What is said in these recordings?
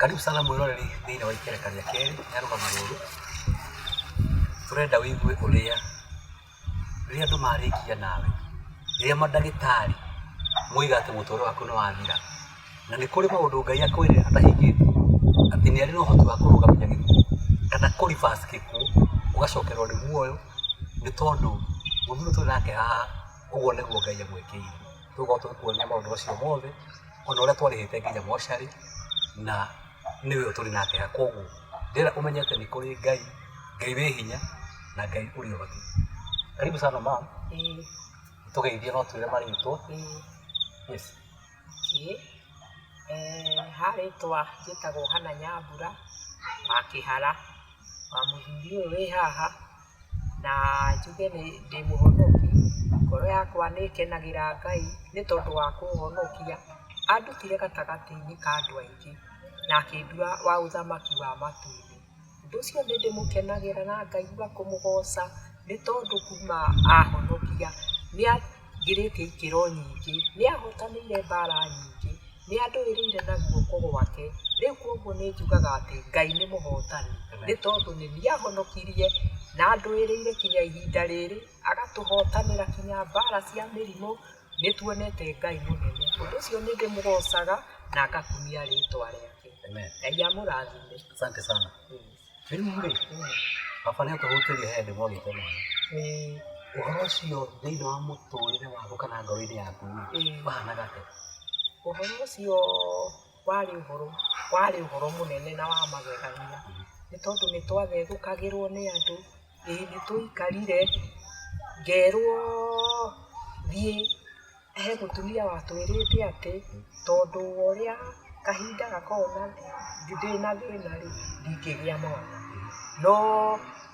Karibu sana mwĩroreri thĩinĩ wa ikereka rĩa kerĩ rĩa rũgano rũrũ. Tũrenda wĩigue ũrĩa rĩrĩa andũ marĩkia nawe, rĩrĩa mandagĩtarĩ moiga atĩ mũtũrĩre waku nĩ wathira, na nĩ kũrĩ maũndũ Ngai akwĩrire atahingĩtie, atĩ nĩ arĩ na ũhoti wa kũrũgamia gĩkuũ kana kũ reverse gĩkuũ, ũgacokerwo nĩ muoyo nĩ tondũ mũthuri ũyũ tũrĩ nake haha ũguo nĩguo Ngai amwĩkĩire. Tũgũkorwo tũgĩkuonia maũndũ macio mothe, ona ũrĩa twarĩhĩte nginya mocarĩ, na nĩwe ũyũ tũrĩ nake haha. Koguo ndĩrenda ũmenye atĩ nĩ kũrĩ Ngai, Ngai wĩ hinya na Ngai ũrĩ ũhoti. Karibu sana ma'am, tũgeithie no twĩre marĩtwa. Yes. Ĩĩ, ha rĩtwa njĩtagwo Hannah Nyambura wa Kĩhara, wa mũthuri ũyũ wĩ haha. Na njuge ndĩ mũhonoki, ngoro yakwa nĩ ĩkenagĩra Ngai nĩ tondũ wa kũhonokia. Andutire gatagatĩ-inĩ ka andũ aingĩ na akĩndua wa ũthamaki wa matu-inĩ. Ũndũ ũcio nĩ ndĩmũkenagĩra na ngaigua kũmũgoca nĩ tondũ kuma ahonokia nĩ angĩrĩtie ikĩro nyingĩ, nĩ ahotanĩire mbara nyingĩ. Nĩ andũĩrĩire na guoko gwake. Rĩu kwoguo nĩ njugaga atĩ Ngai nĩ mũhotani, nĩ tondũ nĩ niĩ ahonokirie na andũĩrĩire kinya ihinda rĩrĩ, agatũhotanĩra kinya mbara cia mĩrimũ, nĩ tuonete Ngai mũnene. Ũndũ ũcio nĩ ndĩmũgocaga na ngakumia rĩtwa rĩake. Ngai amũrathime. Asante sana. Rĩu rĩ, baba nĩ atũhutĩrie he hĩndĩ mwagĩte mwana. Ũhoro ũcio thĩinĩ wa mũtũrĩre waku kana ngoro-inĩ yaku rĩ, wahanaga atĩa? Ũhoro ũcio warĩ ũhoro warĩ ũhoro mũnene na wa magegania, nĩ tondũ nĩ twathethũkagĩrwo nĩ andũ, ĩĩ nĩ twaikarire, ngerwo thiĩ He mũtumia watwĩrĩte atĩ tondũ wa ũrĩa kahinda gakoragwo na ndĩna thĩna rĩ, ndingĩgĩa mwana. No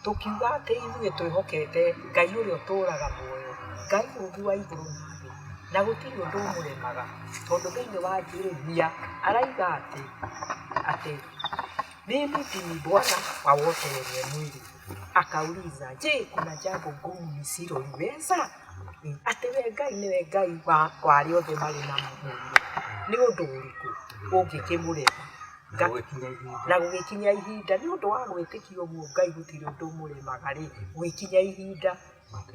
tũkiuga atĩ ithuĩ twĩhokete Ngai ũrĩa ũtũraga muoyo, Ngai mũmbi wa igũrũ na thĩ, na gũtirĩ ũndũ ũmũremaga, tondũ thĩinĩ wa Jeremia arauga atĩ, atĩ mimi ndimi Bwana wa wote wenye mwili. Akauliza, je, kuna jambo gumu nisiloliweza? Atĩ we Ngai nĩwe Ngai wa arĩa othe marĩ na mwĩrĩ, nĩ ũndũ ũrĩkũ ũngĩkĩmũrema? Na gũgĩkinya ihinda, nĩ ũndũ wa gwĩtĩkia ũguo Ngai gũtirĩ ũndũ ũmũremaga rĩ, gũgĩkinya ihinda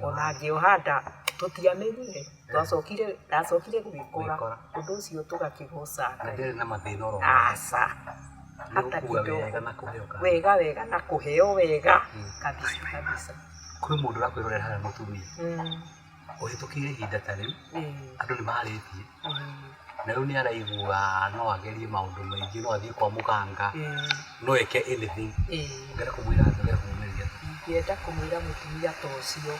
ona ngĩoha nda tũtiamenyire, twacokire, ndacokire gwĩkora, ũndũ ũcio tũgakĩgoca Ngai. Aca, hata kidogo. Wega wega na kũheo wega kabisa kabisa. Kwĩ mũndũ ũrakwĩrorera harĩa mũtumia ũhĩtũkĩire ihinda ta rĩu, andũ nĩ marĩtie na rĩu nĩ araigua no agerie maũndũ maingĩ, no athiĩ kwa mũganga, no eke anything. Ũngĩenda kũmwĩra atĩa? Ũngĩenda kũmũmĩrĩria atĩa? Ingĩenda kũmwĩra mũtumia ta ũcio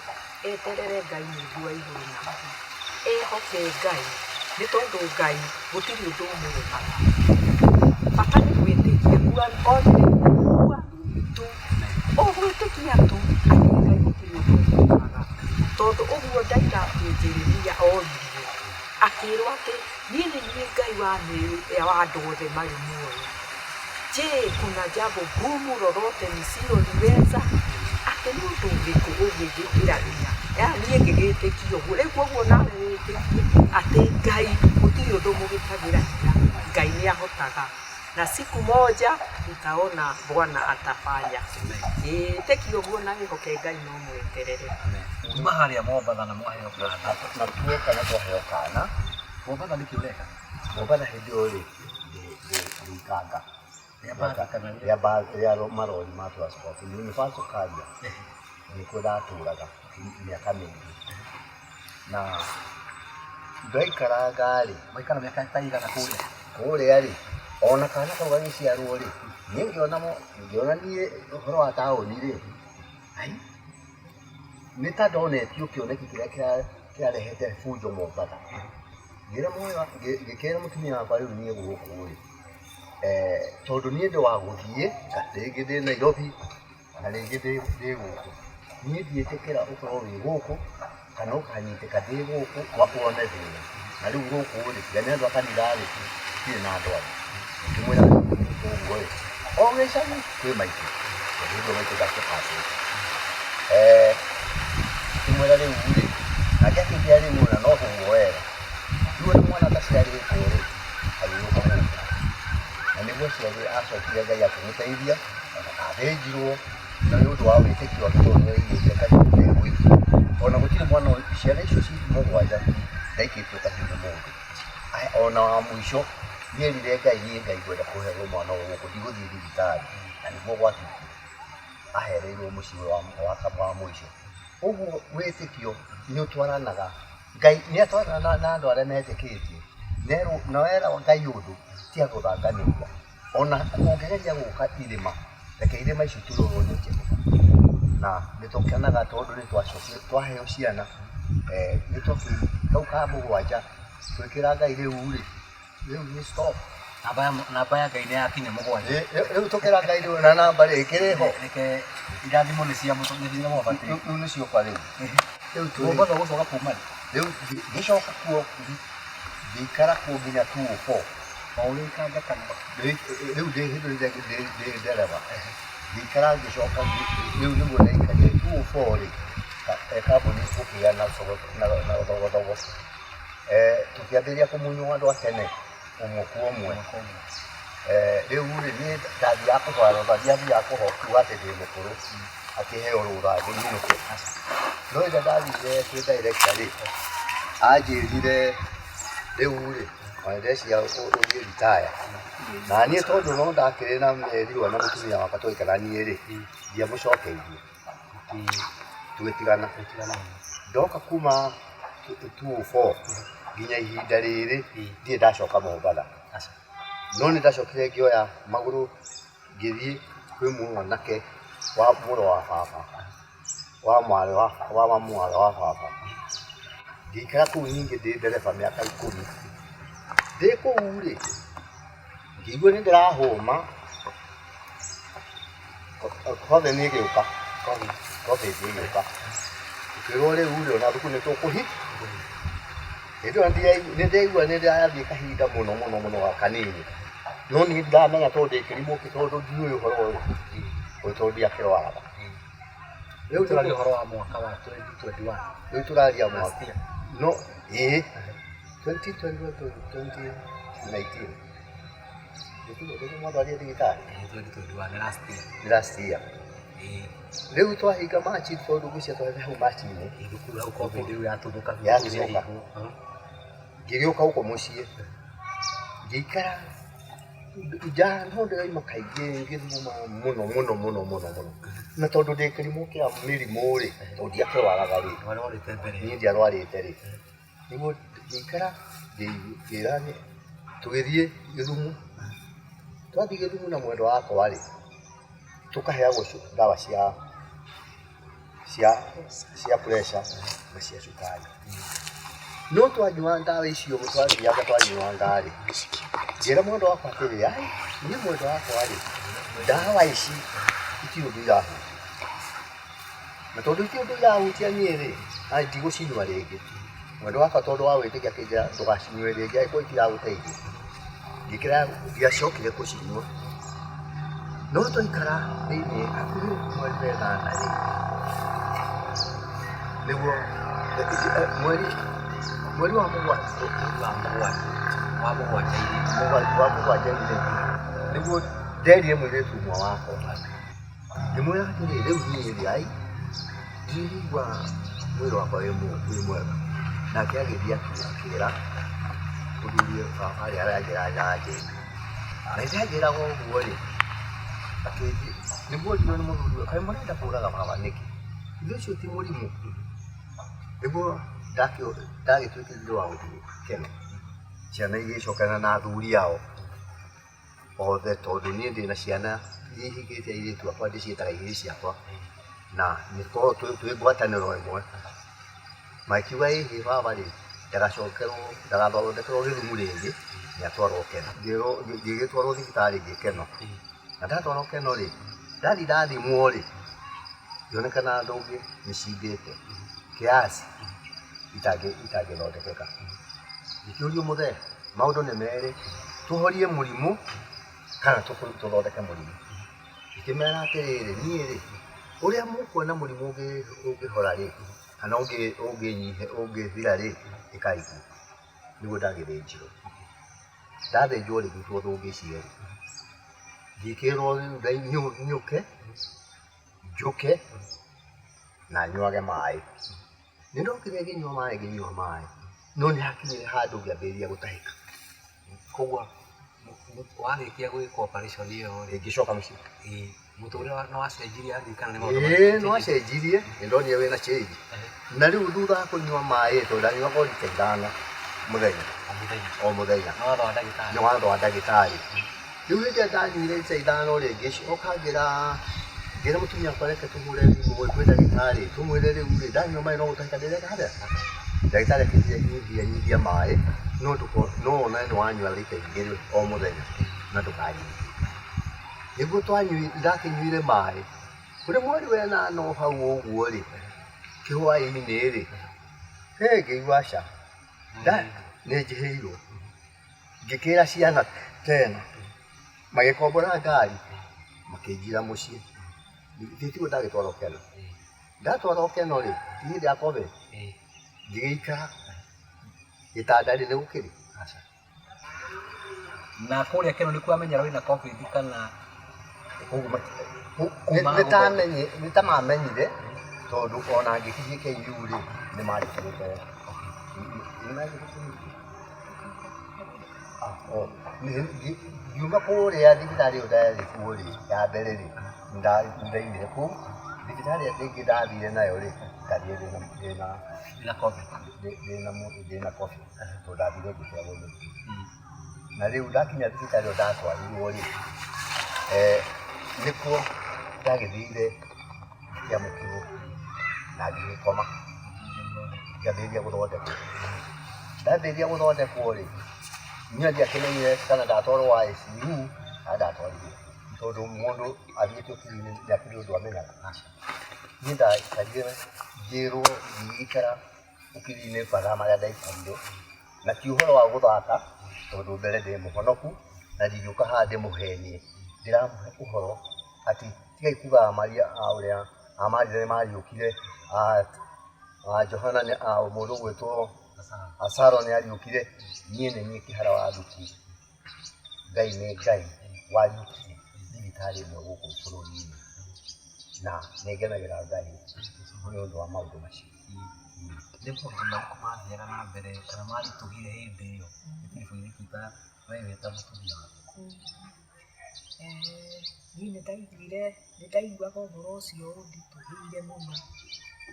eterere Ngai mũmbi wa igũrũ na thĩ, ehoke Ngai nĩ tondũ Ngai gũtirĩ ũndũ ũmũremaga. Bata nĩ gwĩtĩkia, kuamini tu. Ũgwĩtĩkia tu atĩ Ngai gũtirĩ ũndũ ũmũremaga, tondũ ũguo ndaira atĩ Jeremia oririo, akĩrwo atĩ niĩ nĩ niĩ Ngai wa andũ othe marĩ muoyo. Je, kuna jambo gumu lolote nisiloliweza? Atĩ nĩ ũndũ ũrĩkũ ũngĩnjĩkĩra hinya? Niĩ ngĩgĩtĩkia ũguo, rĩu koguo nawe wĩtĩkie atĩ Ngai gũtirĩ ũndũ ũmũgĩkagĩra hinya, Ngai nĩ ahotaga. Na siku moja utaona Bwana atafanya. Ĩĩ ĩtĩkia ũguo na wĩhoke Ngai na ũmweterere. Kuma harĩa Mombatha na mwaheo kana. Na tuoka na twaheo kana. Mombatha nĩkĩ ũreka? Mombatha hĩndĩ ĩyo rĩ, ndĩ Ikanga. Rĩa mbathi kana rĩa? Rĩa marori ma transport. Universal Carrier. Nĩkuo ndatũraga mĩaka mĩingĩ. Na ndaikaranga rĩ, Waikara mĩaka ta ĩigana kũrĩa? Kũrĩa rĩ, ona kana kau gagĩciarwo rĩ, niĩ ngĩona ngĩona niĩ ũhoro wa taũni rĩ, ai, nĩ ta ndonetio kĩoneki kĩrĩa kĩarehete bunjo Mombatha. Ngĩra ngĩkĩra mũtumia wakwa rĩu niĩ gũkũ rĩ, tondũ niĩ ndĩ wa gũthiĩ, rĩngĩ ndĩ Nairobi, na rĩngĩ ndĩ gũkũ. Niĩ ndiĩtĩkĩra ũkorwo wĩ gũkũ kana ũkanyitĩka ndĩ gũkũ wone thĩna. Na rĩu gũkũ rĩ, tiga nĩ andũ a kanitha rĩ, ndirĩ na andũ angĩ. Ngĩmwĩra ũguo rĩ, o gĩcagi kwĩ maitũ, tondũ hĩndĩ ĩyo maitũ ndakĩhacĩte. Ngĩmwĩra rĩu rĩ, nake akĩnjĩra rĩu ona no ũguo wega, rĩu ona mwana ataciarĩtwo rĩ, agĩũka gũkũ. Na nĩguo ciarire acokire Ngai akĩmũteithia ona ndathĩnjirwo na nĩ ũndũ wa wĩtĩkio wake tondũ nĩ aigĩte kahiũ gegũikio. Ona gũtirĩ mwana ciana icio ci mũgwanja ndaikĩtio kahiũ nĩ mũndũ. Ona wa mũico nĩerire Ngai niĩ Ngai ngwenda kũherwo mwana ũyũ gũkũ ndigũthiĩ thibitarĩ na nĩguo gwatuĩkire ahereirwo mũciĩ wa mũico. Ũguo wĩtĩkio nĩ ũtwaranaga Ngai nĩ atwaranaga na andũ arĩa metĩkĩtie na wera Ngai ũndũ tiga gũthanganĩria ona ũngĩgeria gũka irĩma reke irĩma icio turorwo nĩ Jehova na nĩ tũkenaga tondũ nĩ twacokire twaheo ciana nĩ kau ka mũgwanja twĩkĩra Ngai rĩu rĩ rĩu nĩ stop. Namba ya Ngai nĩ yakinya mũgwanja. Rĩu tũkĩra Ngai rĩu na namba rĩ ĩkĩrĩ ho. Reke irathimo nĩ cia mũbatiĩ. Rĩu nĩ cioka rĩu. Rĩu twĩ Mombatha ũgũcoka kuma rĩ? Rĩu ngĩcoka kuo ngĩikara kuo nginya 204. O ũrĩkanga kana? Rĩu ndĩ hĩndĩ ĩrĩa ndĩ ndereba. Ngĩikara ngĩcoka rĩu nĩguo ndaikarire 204 rĩ kambuni gũkĩgĩa na thogothogo. Tũkĩambĩrĩria kũmunywo andũ a tene ũmwe kwa ũmwe. Rĩu rĩ niĩ ndathiaga kũhoya rũtha ndiathiaga kuga atĩ ndĩ mũkũrũ atĩ heo rũtha nyinũke. No rĩrĩa ndathire kwĩ director rĩ anjĩrire rĩu rĩ ona ndĩreciria ũthiĩ retire. Na niĩ tondũ no ndakĩrĩ na merirwo na mũtumia wakwa tũgĩikaranie rĩ ndiamũcokeirie tũgĩtigana. Ndoka kuma 204 nginya ihinda rĩrĩ ndirĩ ndacoka Mombatha. No nĩ ndacokire ngĩoya magũrũ ngĩthiĩ kwĩ mwanake wa mũrũ wa baba wa mwarĩ wa mwarĩ wa baba. Ngĩikara kũu ningĩ ndĩ ndereba mĩaka 10. Ndĩ kũu rĩ ngĩigua nĩ ndĩrahũma Covid nĩ ĩgĩũka Covid ĩgĩũka tũkĩrwo rĩu rĩ ona thukuru nĩ tũkũhi hĩndĩ ĩyo nĩ ndĩraigua nĩ ndĩrathiĩ kahinda mũno mũno mũno kanini no niĩ ndiramenya tondũ ndĩ kĩrimũ tondũ ndiũĩ ũhoro ũyũ ũyũ tondũ ndiakĩrwaraga. Rĩu tũraria ũhoro wa mwaka wa 2021. Rĩu tũraria mwaka no ĩĩ 2021 2019 nĩguo mwatwarire thibitarĩ 2021 last year. Last year. Rĩu twahinga Machi tondũ ngwĩciria twarĩ hau Machi-inĩ. Thukuru hau Covid rĩu yatuthũka. Yatuthũka. Ngĩgĩũka gũkũ mũciĩ ngĩikara nja no ndĩraima kaingĩ ngĩthuguma mũno mũno mũno mũno mũno na tondũ ndĩ kĩrimũ kĩa mĩrimũ rĩ tondũ ndiakĩrwaraga rĩ Warwarĩte mbere. Niĩ ndiarwarĩte rĩ nĩguo ngĩikara ngĩra tũgĩthiĩ Gĩthumo. Twathiĩ Gĩthumo na mwendwa wakwa rĩ tũkaheagwo ndawa cia pressure na cia cukari. No twanyua ndawa icio twathiaga twanyuanga rĩ ngĩra mwendwa wakwa atĩrĩ ai niĩ mwendwa wakwa rĩ ndawa ici itirĩ ũndũ irahutia na tondũ itirĩ ũndũ irahutia niĩ rĩ na ndigũcinyua rĩngĩ. Mwendwa wakwa tondũ wa wĩtĩkia akĩnjĩra ndũgacinyue rĩngĩ angĩkorwo itiragũteithia. Ngĩkĩra ndiacokire kũcinyua. No twaikara thĩinĩ hakuhĩ mweri ĩnana rĩ nĩguo mweri wa mũgwanja wa mũgwanja-inĩ wa mũgwanja-inĩ nĩguo nderire mũirĩtu ũmwe wakwa ngĩmwĩra atĩrĩ rĩu niĩ rĩ ai ndiraigua mwĩrĩ wakwa wĩ mwega. Nake agĩthiĩ akĩra mũthuri baba harĩa aranjĩra nyanjĩ na rĩrĩa anjĩraga ũguo rĩ akĩnjĩra nĩguo ndirwo nĩ mũthuri kaĩ mũrenda kũraga baba nĩkĩ ithuĩ ũcio ti mũrimũ. Nĩguo ndagĩtuĩkire wa gũthiĩ Keno ciana igĩcokana na athuri ao othe tondũ niĩ ndĩna ciana iria ihikĩte airĩtu akwa ndĩciĩtaga igĩrĩ ciakwa na nĩ tũkoragwo twĩ ngwatanĩro ĩmwe. Makiuga ĩhĩ baba rĩ ndagacokerwo ndagathondekerwo Gĩthumo rĩngĩ nĩ atwarwo Keno. Ngĩgĩtwarwo thibitarĩ ĩngĩ Keno na ndatwarwo Keno rĩ ndathiĩ ndathimwo rĩ ngĩonekana ndũngĩ nĩ cimbĩte kiasi itangĩthondekeka. Ngĩkĩũrio mũthee maũndũ nĩ merĩ tũhorie mũrimũ kana tũthondeke mũrimũ. Ngĩkĩmera atĩrĩrĩ niĩ rĩ ũrĩa mũkuona mũrimũ ũngĩhora rĩ kana ũngĩthira rĩ ĩkai guo. Nĩguo ndagĩthĩnjirwo. Ndathĩnjwo rĩ ngĩrutwo thũngĩ cierĩ. Ngĩkĩrwo rĩu nyũke njũke na nyuage maĩ. Nĩ ndokire ngĩnyua maĩ ngĩnyua maĩ, no nĩ hakinyire handũ ngĩambĩrĩria gũtahĩka. Koguo warĩkia gwĩkwo operation ĩyo rĩ, Ngĩcoka mũciĩ. Ĩĩ, mũtũrĩre nĩ wacenjirie hihi kana nĩ maũndũ Ĩĩ, marĩkũ nĩ wacenjirie, nĩ ndonire wĩna change. Na rĩu thutha wa kũnyua maĩ tondũ ndanyuaga o rita ithano mũthenya. O mũthenya. O mũthenya. Nĩ watho wa ndagĩtarĩ. Nĩ watho wa ndagĩtarĩ. Rĩu hĩndĩ ĩrĩa ndanyuire rita ithano rĩ, ngĩcoka ngĩra ngĩra mũtumia wakwa reke tũhũre thimũ kwĩ ndagĩtarĩ tũmwĩre rĩu rĩ, ndanyua maĩ no gũtahĩka ndĩreka atĩa. Ndagĩtarĩ akĩnjĩra nyihia nyihia maĩ no ndũko no wonane nĩ wanyua rita igĩrĩ o mũthenya na ndũkanyihie. Nĩguo twanyuire ndakĩnyuire maĩ, kũrĩ mweri wa ĩnana o hau ũguo rĩ, kĩhwaĩ-inĩ rĩ, hĩ ngĩigua aca, nĩ njĩhĩirwo. Ngĩkĩra ciana tena, magĩkombora ngari, makĩnjira mũciĩ. Githĩ tiguo ndagĩtwarwo Keno? Ndatwarwo Keno rĩ, ti hĩndĩ ya Covid, ngĩgĩikara gĩtanda rĩ, nĩ gũkĩrĩ? Na kũrĩa Keno nĩkuo wamenyera wĩna Covid kana Nĩ ta mamenyire tondũ ona ngĩkinyia KU rĩ, nĩ mandĩkĩte. Ngiuma kũrĩa thibitarĩ ĩyo ndarĩ kuo rĩ, ya mbere rĩ, ndaumire kũu, thibitarĩ ĩrĩa ĩngĩ ndathire nayo rĩ, ndathire ndĩna Wĩna Covid. Ndĩna Covid tondũ ndathire ngĩheagwo mĩtĩ. Na rĩu ndakinya thibitarĩ ĩyo ndatwarirwo rĩ, nĩkuo ndagĩthire ngĩamũkĩrwo na ngĩgĩkoma, ngĩambĩrĩria gũthondekwo. Ndambĩrĩria gũthondekwo rĩ, niĩ ndiakĩmenyire kana ndatwarwo ICU kana ndatwarirwo tondũ mũndũ athiĩte ũkiri-inĩ nĩ ũndũ amenyaga. Niĩ ndaikarire ngĩrwo ngĩikara ũkiri-inĩ mathaa marĩa ndaikarire, na ti ũhoro wa gũthaka tondũ mbere ndĩ mũhonoku na ndingĩũka haha ndĩmũhenie. Ndĩramũhe ũhoro atĩ tigai kuga Maria ũrĩa Maria nĩ mariũkire, Johana mũndũ ũgwĩtwo Lazaro nĩ ariũkire. Niĩ nĩ niĩ kĩhara wa thuku. Ngai nĩ Ngai wariũkirie thibitarĩ ĩmwe gũkũ bũrũri-inĩ, na nĩ ngenagĩra Ngai nĩ ũndũ wa maũndũ macio. Nĩ maũndũ marĩkũ mathiaga na mbere kana maritũhire hĩndĩ ĩyo gĩtiribũ-inĩ kĩu ta we wĩ ta mũtumia wake? Niĩ nĩ ndaiguire, nĩ ndaiguaga ũhoro ũcio ũnditũhĩire mũno,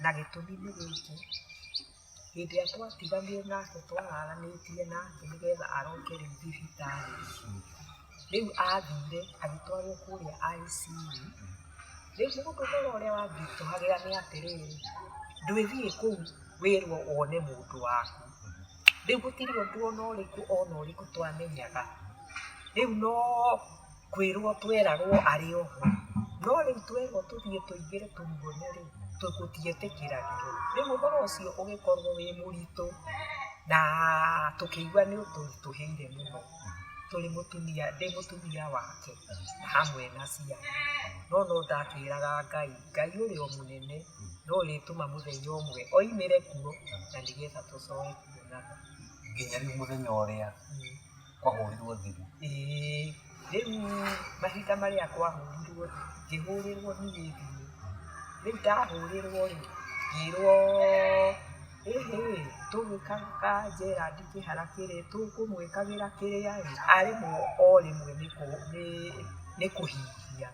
na gĩtũmi nĩ gĩkĩ, hĩndĩ ĩrĩa twatiganire nake twararanĩtie nake nĩgetha aroke rĩu thibitarĩ, rĩu athire agĩtwarwo kũrĩa ICU, rĩu mũndũ ũhoro ũrĩa wanditũhagĩra nĩ atĩrĩrĩ, ndwĩthiĩ kũu wĩrwo wone mũndũ waku, rĩu gũtirĩ ũndũ ona ũrĩkũ ona ũrĩkũ twamenyaga, rĩu no kwĩrwo tweragwo arĩ oho, no rĩu twerwo tũthiĩ tũingĩre tũmuone rĩ, tũtietĩkĩragio, rĩu ũhoro ũcio ũgĩkorwo wĩ mũritũ na tũkĩigua nĩ ũtũritũhĩire mũno, tũrĩ mũtumia, ndĩ mũtumia wake hamwe na ciana, no no ndakĩraga Ngai, Ngai ũrĩ o mũnene, no ũrĩtũma mũthenya ũmwe oimĩre kuo na nĩgetha tũcoke kuonana. Nginya rĩu mũthenya ũrĩa kwahũrirwo thimũ. Ĩĩ, rĩu mahinda marĩa kwahũrirwo, ngĩhũrĩrwo niĩ thimũ, rĩu ndahũrĩrwo rĩ, ngĩrwo ĩhĩ, tũgwĩkaga Gerald kĩhara kĩrĩa, tũkũmwĩkagĩra kĩrĩa ĩ, aremwo o rĩmwe nĩ kũhihia.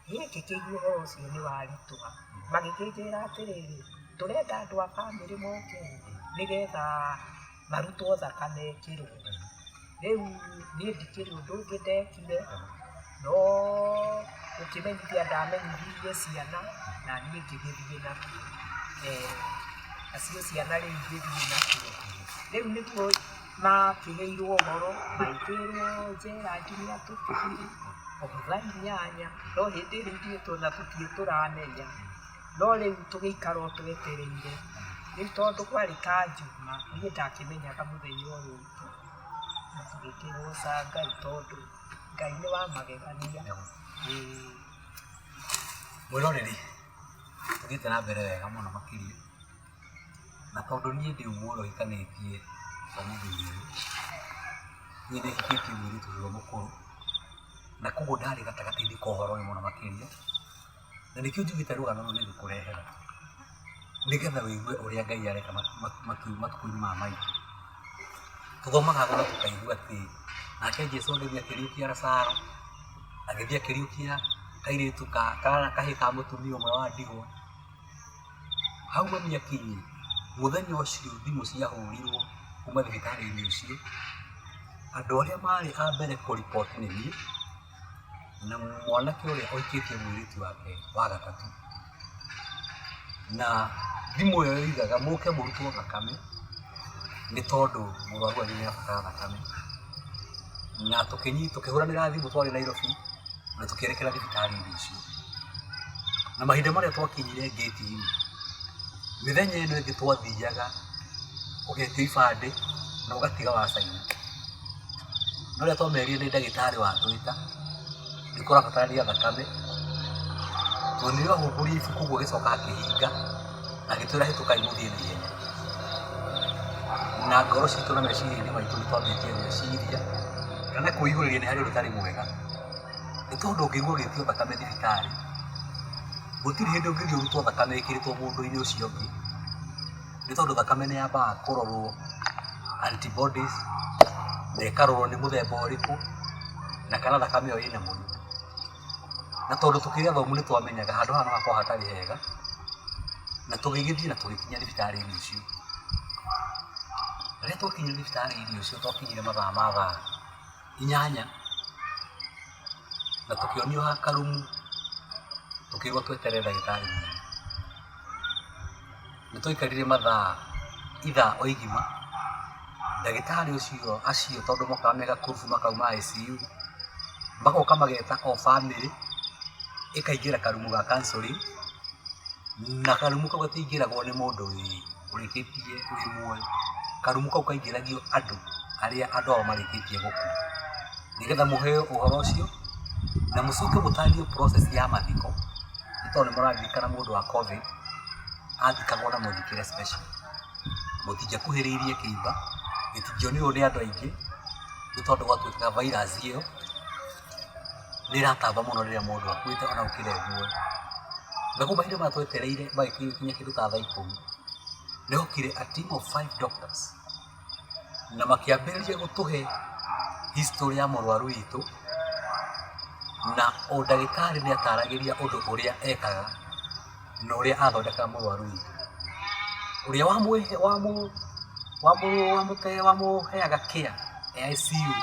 Niĩ ngĩkĩigua ũhoro ũcio nĩ waritũha, magĩkĩnjĩra atĩrĩrĩ, tũrenda andũ a bamĩrĩ moke nĩgetha marutwo thakame ĩkĩrwo. Rĩu niĩ ndikĩrĩ ũndũ ũngĩ ndekire, no gũkĩmenyithia ndamenyithirie ciana, na niĩ ngĩgĩthiĩ nakuo. Nacio ciana rĩu ngĩthiĩ nakuo. Rĩu nĩguo makĩheirwo ũhoro, magĩkĩrwo Gerald nĩ atũtigire, o thaa inyanya, no hĩndĩ ĩrĩa ithuĩ ona tũtirĩ tũramenya, no rĩu tũgĩikara o twetereire. Rĩu tondũ kwarĩ ta Njuma, niĩ ndakĩmenyaga mũthenya ũyũ ũngĩ, na tũgĩkĩgoca Ngai tondũ Ngai nĩ wa magegania. Ĩĩ. Mwĩroreri, tũthiĩte na mbere wega mũno makĩria, na tondũ niĩ ndĩ ũmwe ũrĩa ũhikanĩtie na mũthuri ũyũ, niĩ nĩ hikĩtie mũirĩtu ũyũ mũkũrũ, Na koguo ndarĩ gatagatĩ-inĩ ka ũhoro ũyũ mũno makĩria, na nĩkĩo njugĩte rũgano rũrũ nĩ ngũkũrehera nĩgetha wĩigue ũrĩa Ngai areka matukũ-inĩ maya maitũ. Tũthomaga ng'ano tũkaigua atĩ nake Jesũ agĩthiĩ akĩriũkia Lazaro, agĩthiĩ akĩriũkia kairĩtu ka kahĩĩ ka mũtumia ũmwe wa ndigwa. Hau mami akinye, mũthenya ũcio thimũ ciahũrirwo kuma thibitarĩ-inĩ ũcio, andũ arĩa marĩ a mbere kũriboti nĩ niĩ na mwanake ũrĩa ũhikĩtie mũirĩtu wake wa gatatũ. Na thimũ ĩyo yoigaga mũke mũrutwo thakame nĩ tondũ mũrwaru wanyu nĩ arabatara thakame. Na tũkĩhũranĩra thimũ twarĩ Nairobi na tũkĩerekera thibitarĩ-inĩ ũcio. Na mahinda marĩa twakinyire ngĩti-inĩ, mĩthenya ĩno ĩngĩ twathiaga ũgetio ibandĩ na ũgatiga wacaina. No rĩrĩa twamerire nĩ ndagĩtarĩ watwĩta, nĩ kũrabatarania thakame, tuonire ahũngũria ibuku ũguo agĩcoka akĩhinga, na agĩtwĩra hĩtũkai mũthiĩ na ihenya. Na ngoro citũ na meciria-inĩ maitũ nĩ twambĩtie gwĩciria, kana kwĩihũrĩria nĩ harĩ ũndũ ũtarĩ mwega. Nĩ tondũ ũngĩigua ũgĩtio thakame thibitarĩ, gũtirĩ hĩndĩ ũngĩthiĩ ũrutwo thakame ĩkĩrĩtwo mũndũ-inĩ ũcio ũngĩ, nĩ tondũ thakame nĩ yambaga kũrorwo antibodies, na ĩkarorwo nĩ mũthemba ũrĩkũ, na kana thakame ĩyo ĩna mũrimũ. Na tondũ tũkĩrĩ athomu nĩ twamenyaga handũ haha no hakorwo hatarĩ hega, na tũgĩgĩthiĩ na tũgĩkinya thibitarĩ-inĩ ũcio. Rĩrĩa twakinyire thibitarĩ-inĩ ũcio twakinyire mathaa ma thaa inyanya, na tũkĩonio karumu, tũkĩrwo tweterere ndagĩtarĩ mũnene. Nĩ twaikarire mathaa ithaa o igima, ndagĩtarĩ ũcio acio tondũ mokaga me gakurubu makauma ICU, magoka mageta o bamĩrĩ ĩkaingĩra karumu ga counselling, na karumu kau gatiingĩragwo nĩ mũndũ ũrĩkĩtie wĩ muoyo. Karumu kau kaingĩragio andũ arĩa andũ ao marĩkĩtie gũkua, nĩgetha mũheo ũhoro ũcio na mũcoke mũtarĩrio process ya mathiko, nĩ tondũ nĩ mũraririkana mũndũ wa Covid athikagwo na mũthikĩre special. Mũtingĩakuhĩrĩirie kĩimba, gĩtingĩonirwo nĩ andũ aingĩ, nĩ tondũ gwatuĩkaga virus ĩyo nĩ ĩratamba mũno rĩrĩa mũndũ akuĩte ona gũkĩra e muoyo. Na koguo mahinda maya twetereire magĩkinya kĩndũ ta thaa ikũmi, nĩ hokire a team of five doctors na makĩambĩrĩria gũtũhe history ya mũrwaru witũ, na o ndagĩtarĩ nĩ ataragĩria ũndũ ũrĩa ekaga na ũrĩa athondekaga mũrwaru witũ. Ũrĩa wamũheaga care e ICU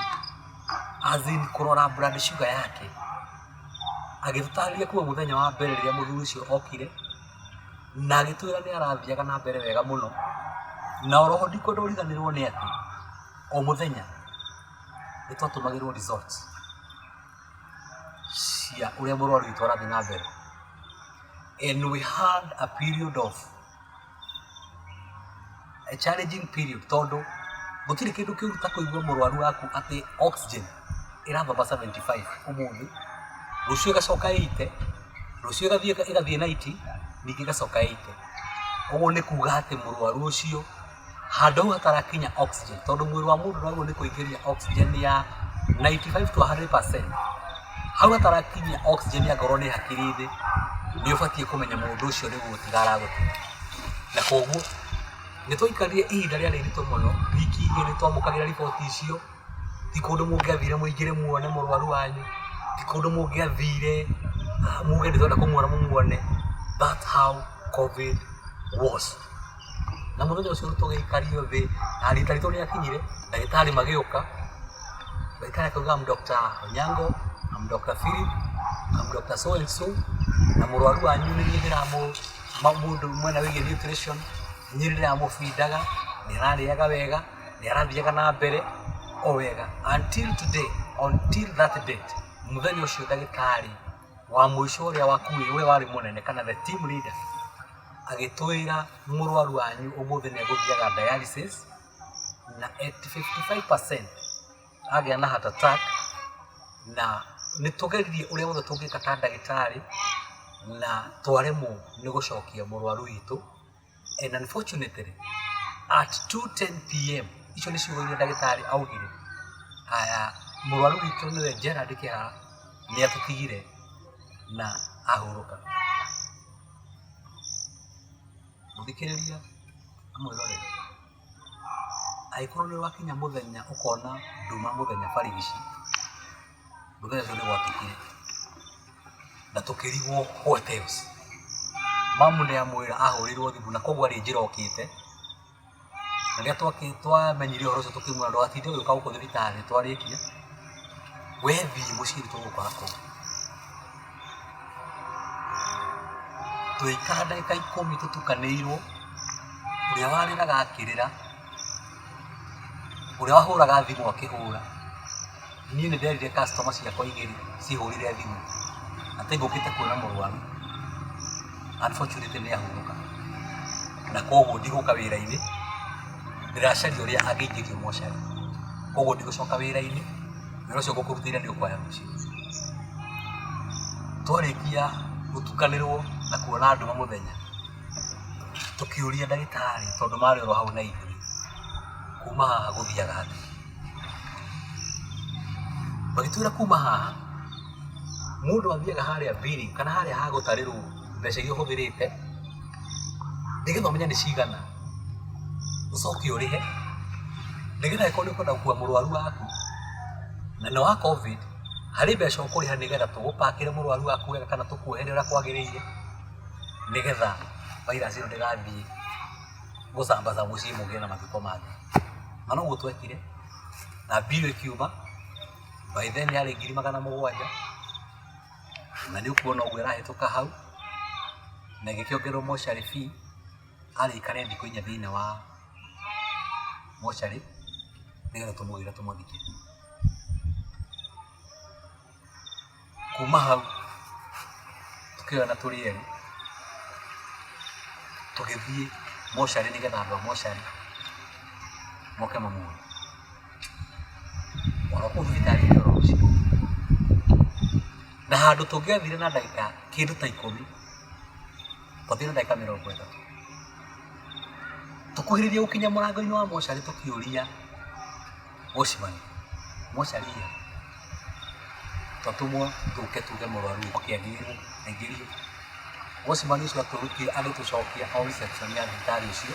as in kũrora blood sugar yake, agĩtũtarĩria kuma mũthenya wa mbere rĩrĩa mũthuri ũcio okire, na agĩtwĩra nĩ arathiaga na mbere wega mũno, na oroho ndikwenda ũriganĩrwo nĩ atĩ, o mũthenya nĩ twatũmagĩrwo results cia ũrĩa mũrwaru witũ arathiĩ na mbere. And we had a period of a challenging period tondũ gũtirĩ kĩndũ kĩũru ta kũigua mũrwaru waku atĩ oxygen ĩrathoma 75 ũmũthĩ, rũciũ ĩgacoka 80, rũciũ ĩgathiĩ ĩgathiĩ 90, ningĩ ĩgacoka 80. Ũguo nĩ kuga atĩ mũrwaru ũcio handũ hau hatarakinya oxygen, tondũ mwĩrĩ wa mũndũ ndwagĩrĩirwo nĩ kũingĩria oxygen ya 95 to 100%, hau hatarakinyia oxygen angĩkorwo nĩ hakiri-inĩ, nĩ ũbatiĩ kũmenya mũndũ ũcio nĩ gũgũtiga aragũtiga. Na koguo nĩ twaikarire ihinda rĩarĩ iritũ mũno, wiki igĩrĩ twamũkagĩra riboti icio, ti kũndũ mũngĩathire mũingĩre muone mũrwaru wanyu, ti kũndũ mũngĩathire muge nĩ tũrenda kũmuona mũmuone. That's how Covid was. Na mũthenya ũcio tũgĩikario thĩ, na rita ritũ rĩakinyire, ndagĩtarĩ magĩũka, ndagĩtarĩ akauga I'm Dr. Onyango, I'm Dr. Philip, I'm Dr. so and so, na mũrwaru wanyu nĩ niĩ ndĩramũ mũndũ mwena wĩgiĩ nutrition, nĩ niĩ ndĩramũbindaga, nĩ ararĩaga wega, nĩ arathiaga na mbere o wega until today, until that date, mũthenya ũcio ndagĩtarĩ wa mũico ũrĩa wakuĩ ũrĩa warĩ mũnene kana the team leader agĩtwĩra mũrwaru wanyu ũmũthĩ nĩ egũthiaga dialysis na at 55% agĩa na heart attack na nĩ tũgeririe ũrĩa wothe tũngĩka ta ndagĩtarĩ na twaremwo nĩ gũcokia mũrwaru witũ and unfortunately at 2:10 pm icio nĩ ciugo iria ndagĩtarĩ augire aya mũrwaru witũ nĩwe Gerald Kĩhara. Nĩ atũtigire na ahurũka. Mũthikĩrĩria na mwĩroreri, angĩkorwo nĩ wakinya mũthenya ũkona nduma mũthenya barigici, mũthenya ũcio nĩ gwatukire na tũkĩrigwo what else. Mamu nĩ amwĩra ahũrĩirwo thimũ na koguo arĩ njĩra okĩte, na rĩrĩa twamenyire ũhoro ũcio tũkĩmwĩra ndũgatinde ũgĩũka gũkũ thibitarĩ twarĩkia, we thiĩ mũciĩ nĩ tũgũgũkora kũu. Tũgĩikara ndagĩka 10 tũtukanĩirwo, ũrĩa warĩraga akĩrĩra, ũrĩa wahũraga thimũ akĩhũra. Niĩ nĩ nderire customer ciakwa igĩrĩ cihũrĩre thimũ atĩ ngũkĩte kuona mũrwaru, unfortunately nĩ ahurũka na koguo ndigũka wĩra-inĩ, ndĩracaria ũrĩa angĩingĩrio mocarĩ, koguo ndigũcoka wĩra-inĩ, wĩra ũcio ngũkũrutĩire nĩ ũkwaya rũciũ. Twarĩkia gũtukanĩrwo na kuona nduma mũthenya, tũkĩũria ndagĩtarĩ tondũ marĩ oro hau na ithuĩ, kuma haha gũthiaga atĩa? Magĩtwĩra kuma haha, mũndũ athiaga harĩa billing kana harĩa ha gũtarĩrwo mbeca iria ũhũthĩrĩte, nĩgetha ũmenye nĩ cigana, ũcoke ũrĩhe, nĩgetha angĩkorwo nĩ ũkwenda gũkua mũrwaru waku, na nĩ wa Covid, harĩ mbeca ũkũrĩha nĩgetha tũgũpakĩre mũrwaru waku wega kana tũkuohere ũrĩa kwagĩrĩire, nĩgetha virus ĩno ndĩgathiĩ gũsambaza mũciĩ mũgĩe na mathiko mangĩ. Na noguo twekire, na bill ĩkiuma, by then yarĩ 700,000, na nĩ ũkuona ũguo ĩrahĩtũka hau, na ĩgĩkĩongererwo mortuary fee, arĩ aikare thikũ 4 thĩinĩ wa mortuary, nĩgetha tũmũgĩre tũmũthike. Kuma hau tũkĩoyana tũrĩ erĩ, tũgĩthiĩ mocarĩ nĩgetha andũ a mocarĩ moke mamuone. Oro kũu thibitarĩ-inĩ oro ũcio. Na handũ tũngĩathire na ndagĩka kĩndũ ta 10, twathire na ndagĩka 30. Tũkuhĩrĩirie gũkinya mũrango-inĩ wa mocarĩ tũkĩũria watchman, mocarĩ ĩ ha? Twatũmwo tũke tuge mũrwaru oke agĩrwo aingĩrio. Watchman ũcio atũrutire agĩtũcokia o reception ya thibitarĩ ũcio,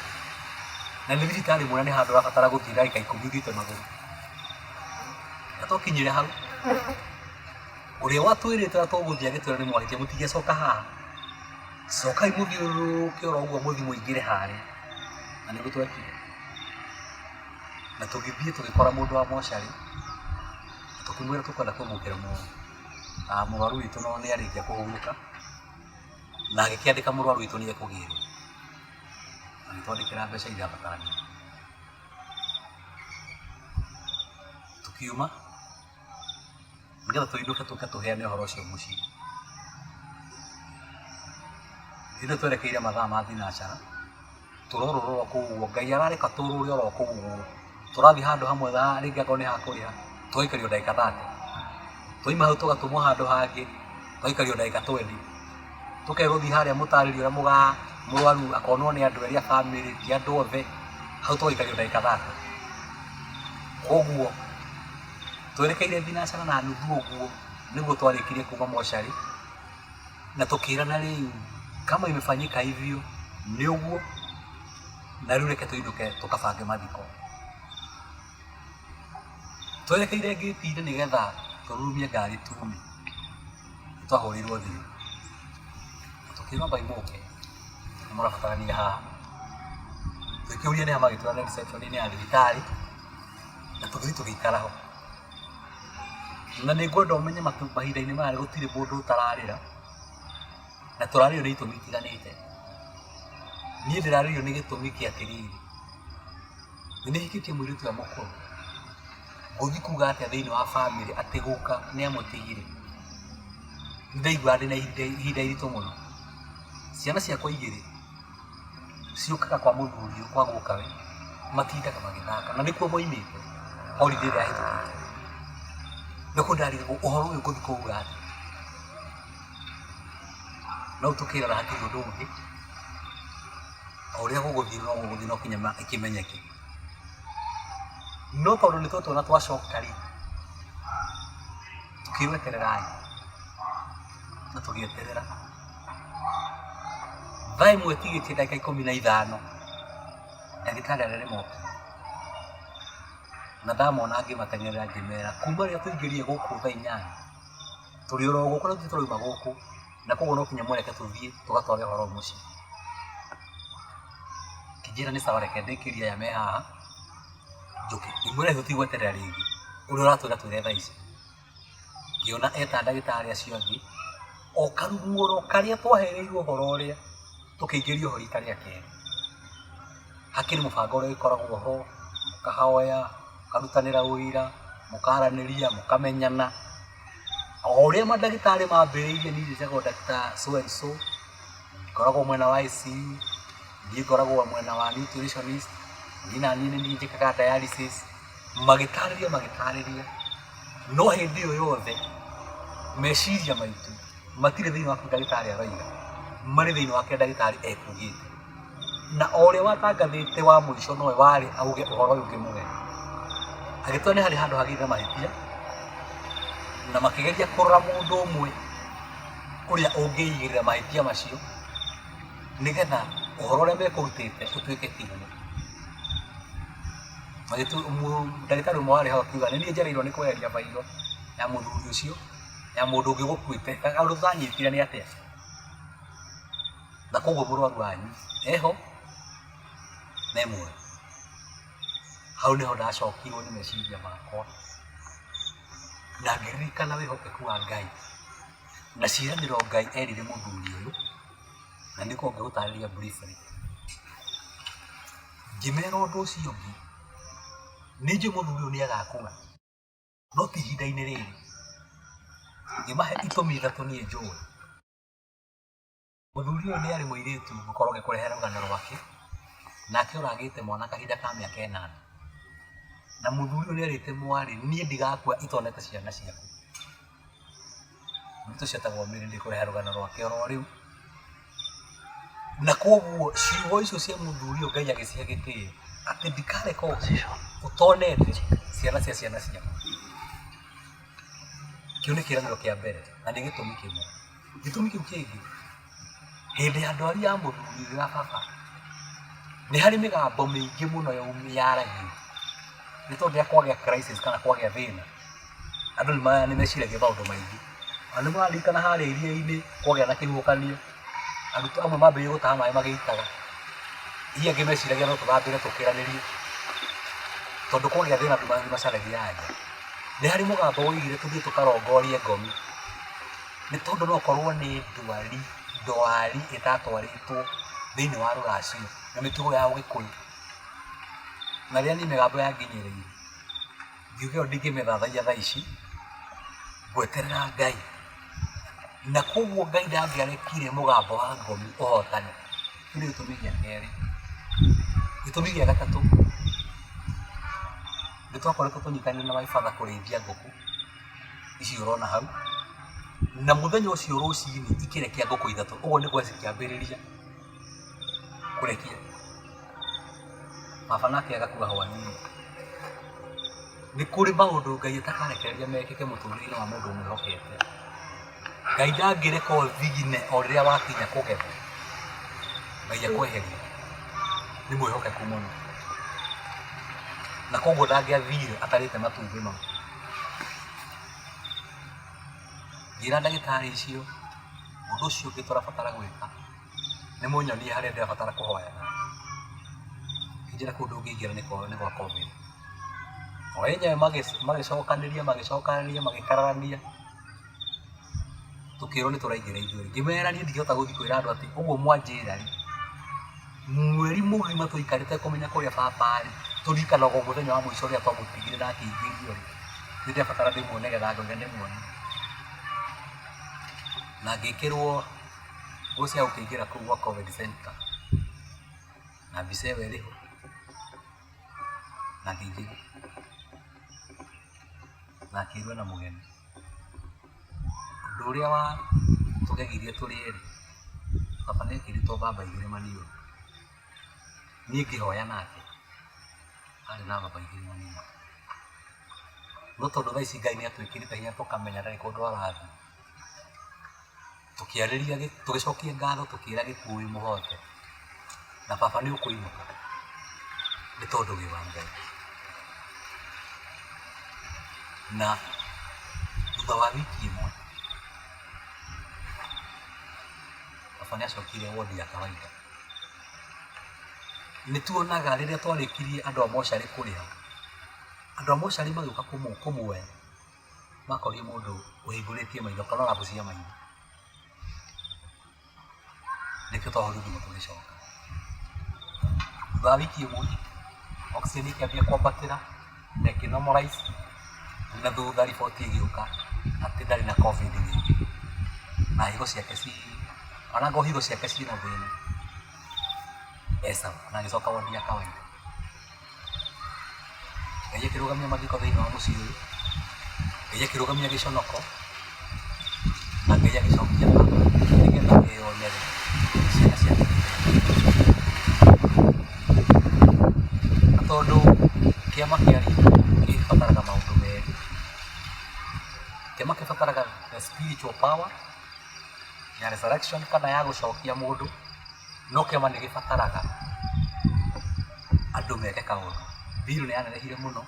na nĩ thibitarĩ mũnene handũ ũrabatara gũthiĩ ndagĩka 10 ũthiĩte magũrũ. Na twakinyire hau, ũrĩa watwĩrĩte ũrĩa tũgũthiĩ agĩtwĩra nĩ mwarĩtie mũtingĩcoka haha, cokai mũthiũrũrũke oro ũguo mũthiĩ mũingĩre harĩa. Na nĩguo twekire. Na tũgĩthiĩ tũgĩkora mũndũ wa mocarĩ, na tũkĩmwĩra tũkwenda kwamũkĩra mũrwaru witũ no nĩ arĩkia kũhurũka, na agĩkĩandĩka mũrwaru witũ nĩ ekũgĩrwo. Agĩtwandĩkĩra mbeca iria irabatarania. Tũkiuma, nĩgetha tũinũke tũke tũheane ũhoro ũcio mũciĩ. Ithuĩ twerekeire mathaa ma thinacara, tũrorũra oro kũu ũguo, Ngai arareka tũrũre oro kũu ũguo. Tũrathiĩ handũ hamwe rĩngĩ akorwo nĩ ha kũrĩha, tũgaikario ndagĩka 30. Twauma hau tũgatũmwo handũ hangĩ, tũgaikario ndagĩka 20. Tũkerwo thiĩ harĩa mũtarĩrie ũrĩa mũrwaru akonwo nĩ andũ erĩ a bamĩrĩ, ti andũ othe, hau tũgaikario ndagĩka 30. Koguo twerekeire thinacara na nuthu ũguo nĩguo twarĩkirie kuma mocarĩ, na tũkĩrana rĩu kama imefanyika hivyo nĩ ũguo, na rĩu reke tũinũke tũkabange mathiko. Twerekeire ngĩti-inĩ nĩgetha tũrurumie ngari tume, nĩ twahũrĩirwo thimũ na tũkĩrwo ambai mũke nĩ mũrabatarania haha. Tũgĩkĩũria nĩ ha magĩtwĩra nĩ reception-inĩ ya thibitarĩ na tũgĩthiĩ tũgĩikara ho. Na nĩ ngwenda ũmenye mahinda-inĩ maya gũtirĩ mũndũ ũtararĩra, na tũrarĩrio nĩ itũmi itiganĩte. Niĩ ndĩrarĩrio nĩ gĩtũmi kĩa atĩrĩrĩ, nĩ hikĩtie mũirĩtu ũrĩa mũkũrũ, ngũthiĩ kuga atĩa thĩinĩ wa bamĩrĩ atĩ guka nĩ amũtigire? Nĩ ndaiguaga ndĩna ihinda iritũ mũno. Ciana ciakwa igĩrĩ ciũkaga kwa mũthuri ũyũ kwa gukawe, matindaga magĩthaka na nĩkuo moimĩte holiday ĩrĩa yahĩtũkĩte. Nĩkuo ndĩrarigagwo ũhoro ũyũ ngũthiĩ kũuga atĩa? No tũkĩrora hatirĩ ũndũ ũngĩ, o ũrĩa gũgũthiĩ no gũgũthiĩ no nginya ĩkĩmenyeke. No tondũ nĩ twatuona twacoka rĩ, tũkĩrwo etererai. Na tũgĩeterera thaa 1 tigĩtie ndagĩka 15, ndagĩtarĩ arĩa nĩmokire, na ndamona ngĩmateng'erera ngĩmera kuma rĩrĩa tũingĩrire gũkũ thaa 8 tũrĩ oro gũkũ na tũtirĩ tũrauma gũkũ, na koguo no kinya mũreke tũthiĩ tũgatware ũhoro ũyũ mũciĩ. Kĩnjĩra nĩ sawa, reke ndĩkĩrie aya me haha njũke. Ngĩmwĩra tũtigweterera rĩngĩ, ũrĩa ũratwĩra twĩre thaa ici. Ngĩona eta ndagĩtarĩ acio angĩ, o karung'ũro karĩa twahereirwo ũhoro ũrĩa, tũkĩingĩrio ho rita rĩa kerĩ. Hakĩrĩ mũbango ũrĩa ũgĩkoragwo ho, mũkahoya, mũkarutanĩra ũira, mũkaranĩria, mũkamenyana. O ũrĩa mandagĩtarĩ mambĩrĩirie niĩ njĩtagwo Doctor so and so, ngoragwo mwena wa ICU, niĩ ngoragwo mwena wa nutritionist, niĩ naniĩ nĩ niĩ njĩkaga dialysis, magĩtarĩria magĩtarĩria, no hĩndĩ ĩyo yothe meciria maitũ matirĩ thĩinĩ wa kĩrĩa ndagĩtarĩ aroiga, marĩ thĩinĩ wa kĩrĩa ndagĩtarĩ ekugĩte. Na o ũrĩa watangathĩte wa mũico nowe warĩ auge ũhoro ũyũ ũngĩ mũgeni. Agĩtua nĩ harĩ handũ hagĩire na mahĩtia, na makĩgeria kũrora mũndũ ũmwe ũrĩa ũngĩigĩrĩra mahĩtia macio, nĩgetha ũhoro ũrĩa mekũrutĩte ũtuĩke tiguo. Ndagĩtarĩ ũmwe warĩ hau akiuga nĩ niĩ njereirwo nĩ kweheria bairo ya mũthuri ũcio ya mũndũ ũngĩ ũgũkuĩte, kaũndũ tũtanyitire nĩ atĩa. Na koguo mũrwaru wanyu eho na e muoyo. Hau nĩho ndacokirwo nĩ meciria makwa na ngĩririkana wĩhokeku wa Ngai na ciĩranĩro Ngai erire mũthuri ũyũ, na nĩguo ngĩgũtarĩria briefly. Ngĩmera ũndũ ũcio ũngĩ, nĩ njũĩ mũthuri ũyũ nĩ agakua, no ti ihinda-inĩ rĩrĩ. Ngĩmahe itũmi ithatũ niĩ njũĩ. Mũthuri ũyũ nĩ arĩ mũirĩtu ngũkorwo ngĩkũrehera rũgano rwake, nake oragĩte mwana kahinda ka mĩaka 8. Na mũthuri ũyũ nĩ erĩte mwarĩ, niĩ ndigakua itonete ciana ciaku. Mũirĩtu ũcio etagwo Mary, ndĩkũrehe rũgano rwake oro rĩu. Na koguo ciugo icio cia mũthuri ũyũ Ngai agĩcihe gĩtĩo, atĩ ndikareka ũtonete ciana cia ciana ciaku. Kĩu nĩ kĩĩranĩro kĩa mbere na nĩ gĩtũmi kĩmwe. Gĩtũmi kĩu kĩngĩ, hĩndĩ ya ndwari ya mũthuri ũyũ ya baba, nĩ harĩ mĩgambo mĩingĩ mũno yaragio, nĩ tondũ rĩrĩa kwagĩa crisis kana kwagĩa thĩna, andũ nĩ meciragia maũndũ maingĩ. Na nĩ mũraririkana harĩa iria-inĩ kwagĩa na kĩhuhũkanio, arutwo amwe mambĩrĩirie gũtaha maĩ magĩitaga, ithuĩ angĩ meciragia no tũthambĩre tũkĩranĩrie, tondũ kwagĩa thĩna andũ nĩ macaragia anja. Nĩ harĩ mũgambo woigire tũthiĩ tũkarongorie ngomi, nĩ tondũ no ũkorwo nĩ ndwari, ndwari ĩtatwarĩtwo thĩiniĩ wa rũracio na mĩtugo ya ũgĩkũyũ. Na rĩrĩa niĩ mĩgambo yanginyĩrĩire, ngiuga ĩyo ndingĩmĩthathaiya thaa ici, ngweterera Ngai. Na koguo Ngai ndangĩarekire mũgambo wa ngomi ũhotane. Kĩu nĩ gĩtũmi gĩa kerĩ. Gĩtũmi gĩa gatatũ, nĩ twakoretwo tũnyitanĩire na my father kũrĩithia ngũkũ ici ũrona hau, na mũthenya ũcio rũcinĩ ikĩrekia ngũkũ ithatũ, ũguo nĩguo cikĩambĩrĩria kũrekia. Baba nake agakua hwainĩ. Nĩ kũrĩ maũndũ Ngai atakarekereria mekĩke mũtũrĩre-inĩ wa mũndũ ũmwĩhokete. Ngai ndangĩreka ũthigine o rĩrĩa wakinya kũgetha, Ngai akweherie. Nĩ mwĩhokeku mũno. Na koguo ndangĩathire atarĩte matumbĩ mau. Ngĩra ndagĩtarĩ icio, ũndũ ũcio ũngĩ tũrabatara gwĩka, nĩ mũnyonie harĩa ndĩrabatara kũhoya. Ngĩnjĩra kũu ndũngĩingĩra nĩ gwa Covid. O enyewe magĩcokanĩria magĩcokanĩria magĩkararania, tũkĩrwo nĩ tũraingĩra ithuĩ. Ngĩmera niĩ ndingĩhota gũthiĩ kwĩra andũ atĩ ũguo mwanjĩra rĩ, mweri mũgima tũikarĩte kũmenya kũrĩa baba arĩ, tũririkanaga o mũthenya wa mũico ũrĩa twamũtigire na akĩingĩrio rĩ, nĩ ndĩrabatara ndĩmuone nĩgetha ngoiga ndĩmuone. Na ngĩkĩrwo nguo cia gũkĩingĩra kũu gwa Covid center, na mbica ĩyo ĩrĩ ho, na ngĩingĩra, na akĩrwo ena mũgeni. Ũndũ ũrĩa watũgegirie tũrĩ erĩ, baba nĩ ekĩrĩtwo mbamba igĩrĩ maniũrũ, niĩ ngĩhoya nake, arĩ na mbamba igĩrĩ maniũrũ. No tondũ thaa ici Ngai nĩ atwĩkĩrĩte hinya tũkamenya ndarĩ kũndũ arathiĩ. Tũkĩarĩria, tũgĩcokia ngatho, tũkĩra gĩkuũ wĩ mũhote, na baba nĩ ũkũinũka nĩ tondũ wĩ wa Ngai. Na thutha wa wiki ĩmwe baba nĩ acokire wodi ya kawaida. Nĩ tuonaga rĩrĩa twarĩkirie andũ a mocarĩ kũrĩha, andũ a mocarĩ magĩũka kũmuoya, makorire mũndũ ũhingũrĩtie maitho kana ũrabucia maitho. Nĩkĩo twahũrire thimũ tũgĩcoka. Thutha wa wiki ĩmwe, oxygen ĩkĩambia kwambatĩra na ĩkĩ normalize na thutha riboti ĩgĩũka atĩ ndarĩ na Covid rĩngĩ na higo ciake ci ona angorwo higo ciake ciĩna thĩna e sawa na agĩcoka wondi ya kawaida. Ngai akĩrũgamia mathiko thĩinĩ wa mũciĩ ũyũ, Ngai akĩrũgamia gĩconoko, na Ngai agĩcokia baba nĩgetha eyonere ciana ciake. Na tondũ kĩama kĩa ritũ gĩbataraga maũndũ merĩ, kĩama kĩbataraga the spiritual power ya resurrection kana ya gũcokia mũndũ. No kĩama nĩ gĩbataraga andũ meke kaũndũ. Bill nĩ yanenehire mũno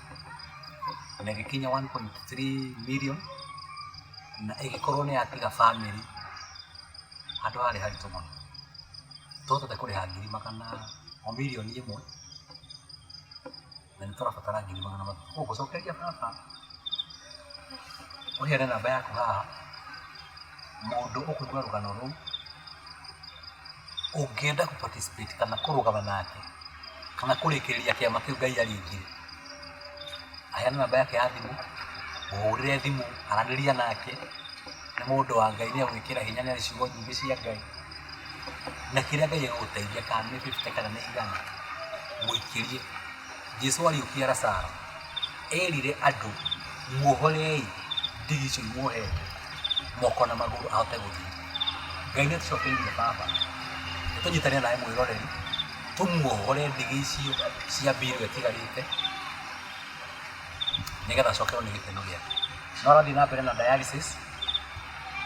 na ĩgĩkinya 1.3 million na ĩgĩkorwo nĩ yatiga bamĩrĩ handũ harĩ haritũ mũno. Tũhotete kũrĩha ngiri magana o mirioni ĩmwe na nĩ tũrabatara ngiri magana matatũ. Koguo ngũcokeria baba ũheane namba yaku haha, mũndũ ũkũigua rũgano rũu ũngĩenda kũ participate kana kũrũgama nake kana kũrĩkĩrĩria kĩama kĩu Ngai aringire, aheane namba yake ya thimũ, mũhũrĩre thimũ, aranĩria nake, nĩ mũndũ wa Ngai nĩ egwĩkĩra hinya nĩ arĩ ciugo nyingĩ cia Ngai, na kĩrĩa Ngai egũgũteithia kana nĩ fifty kana nĩ igana, mũikĩrie. Jesu ariũkia Lazaro, erire andũ muohorei ndigi icio imuohete moko na magũrũ ahote gũthiĩ. Ngai nĩ atũcokeirie baba, nĩ tũnyitane nawe mwĩroreri, tũmuohore ndigi icio cia mbirũ ĩtigarĩte, nĩgetha acokerwo nĩ gĩkeno gĩake. No arathiĩ na mbere na dialysis,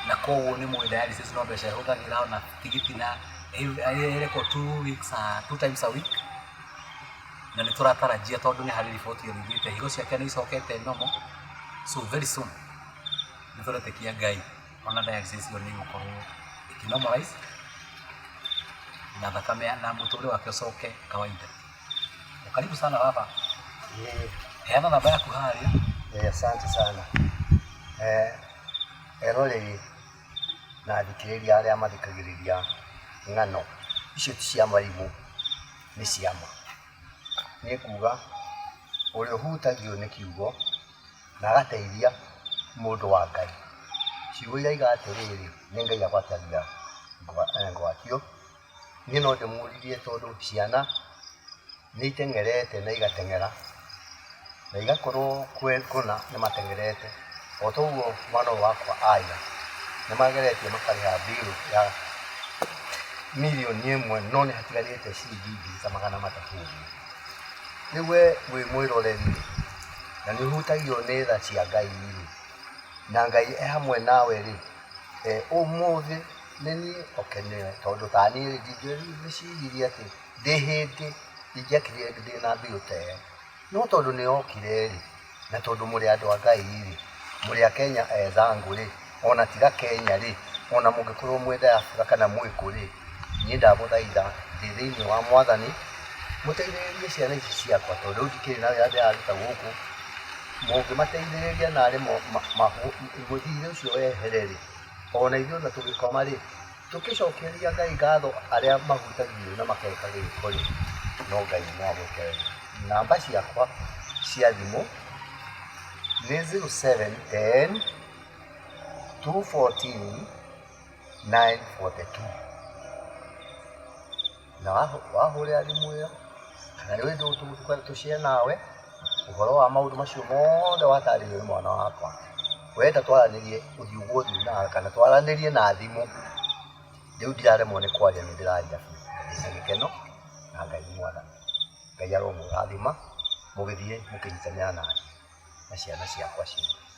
na koguo nĩ mũĩ dialysis no mbeca ĩhũthagĩra ona tigiti na ĩrekwo 2 weeks, two times a week, na nĩ tũratarajia tondũ nĩ harĩ riboti ĩrugĩte higo ciake nĩ icokete normal, so very soon nĩ tũretĩkia Ngai ona dialysis ĩyo nĩ ĩgũkorwo ĩkĩ normalize na thakame na mũtũrĩre wake ũcoke kawaida. Karibu sana baba. Heana namba yaku harĩa. Asante sana. Eroreri na athikĩrĩria arĩa mathikagĩrĩria ng'ano icio ti cia marimũ, nĩ cia ma. Nĩ kuga ũrĩa ũhutagio nĩ kiugo na agateithia mũndũ wa Ngai. Ciugo iraiga atĩrĩrĩ, nĩ Ngai agwatagia ngwatio. Niĩ no ndĩmũririe tondũ ciana nĩ iteng'erete na igateng'era na igakorwo kũna nĩ mateng'erete. O ta ũguo mwana ũyũ wakwa aya nĩ mageretie makarĩha bill ya mirioni ĩmwe no nĩ hatigarĩte ciringi ngiri ta magana matatũ ũguo. Rĩu we wĩ mwĩroreri rĩ, na nĩ ũhutagio nĩ tha cia Ngai rĩ, na Ngai e hamwe nawe rĩ, ũmũthĩ nĩ niĩ ũkenere tondũ ta niĩ rĩ, ndingĩciririe atĩ ndĩ hĩndĩ ingĩakirire ndĩna bill ta ĩyo. No tondũ nĩ yokire rĩ, na tondũ mũrĩ andũ a Ngai rĩ, mũrĩ a Kenya ethangũ rĩ, ona tiga Kenya rĩ, ona mũngĩkorwo mwĩ diaspora kana mwĩ kũ rĩ, niĩ ndamũthaitha ndĩ thĩinĩ wa Mwathani, mũteithĩrĩrie ciana ici ciakwa tondũ rĩu ndikĩrĩ na wĩra ndĩraruta gũkũ, mũngĩmateithĩrĩria narĩ mũthirĩ ũcio wehere rĩ, ona ithuĩ ona tũgĩkoma rĩ, tũkĩcokeria Ngai ngatho arĩa mahutagio na makeka gĩko rĩ, no Ngai no amwĩke wega. Namba ciakwa cia thimũ nĩ 0710 214 942 na wahũrĩra thimũ ĩyo kana nĩ ũndũ tũkwenda tũshare nawe ũhoro wa maũndũ macio mothe watarĩrio nĩ mwana wakwa, wenda twaranĩrie ũthiũ kwa ũthiũ nawe kana twaranĩrie na thimũ, rĩu ndiraremwo nĩ kwaria nĩ ndĩraria biũ ndĩna gĩkeno na Ngai nĩ mwathani. Ngai aromũrathima mũgĩthiĩ mũkĩnyitanĩra naniĩ na ciana ciakwa ciothe.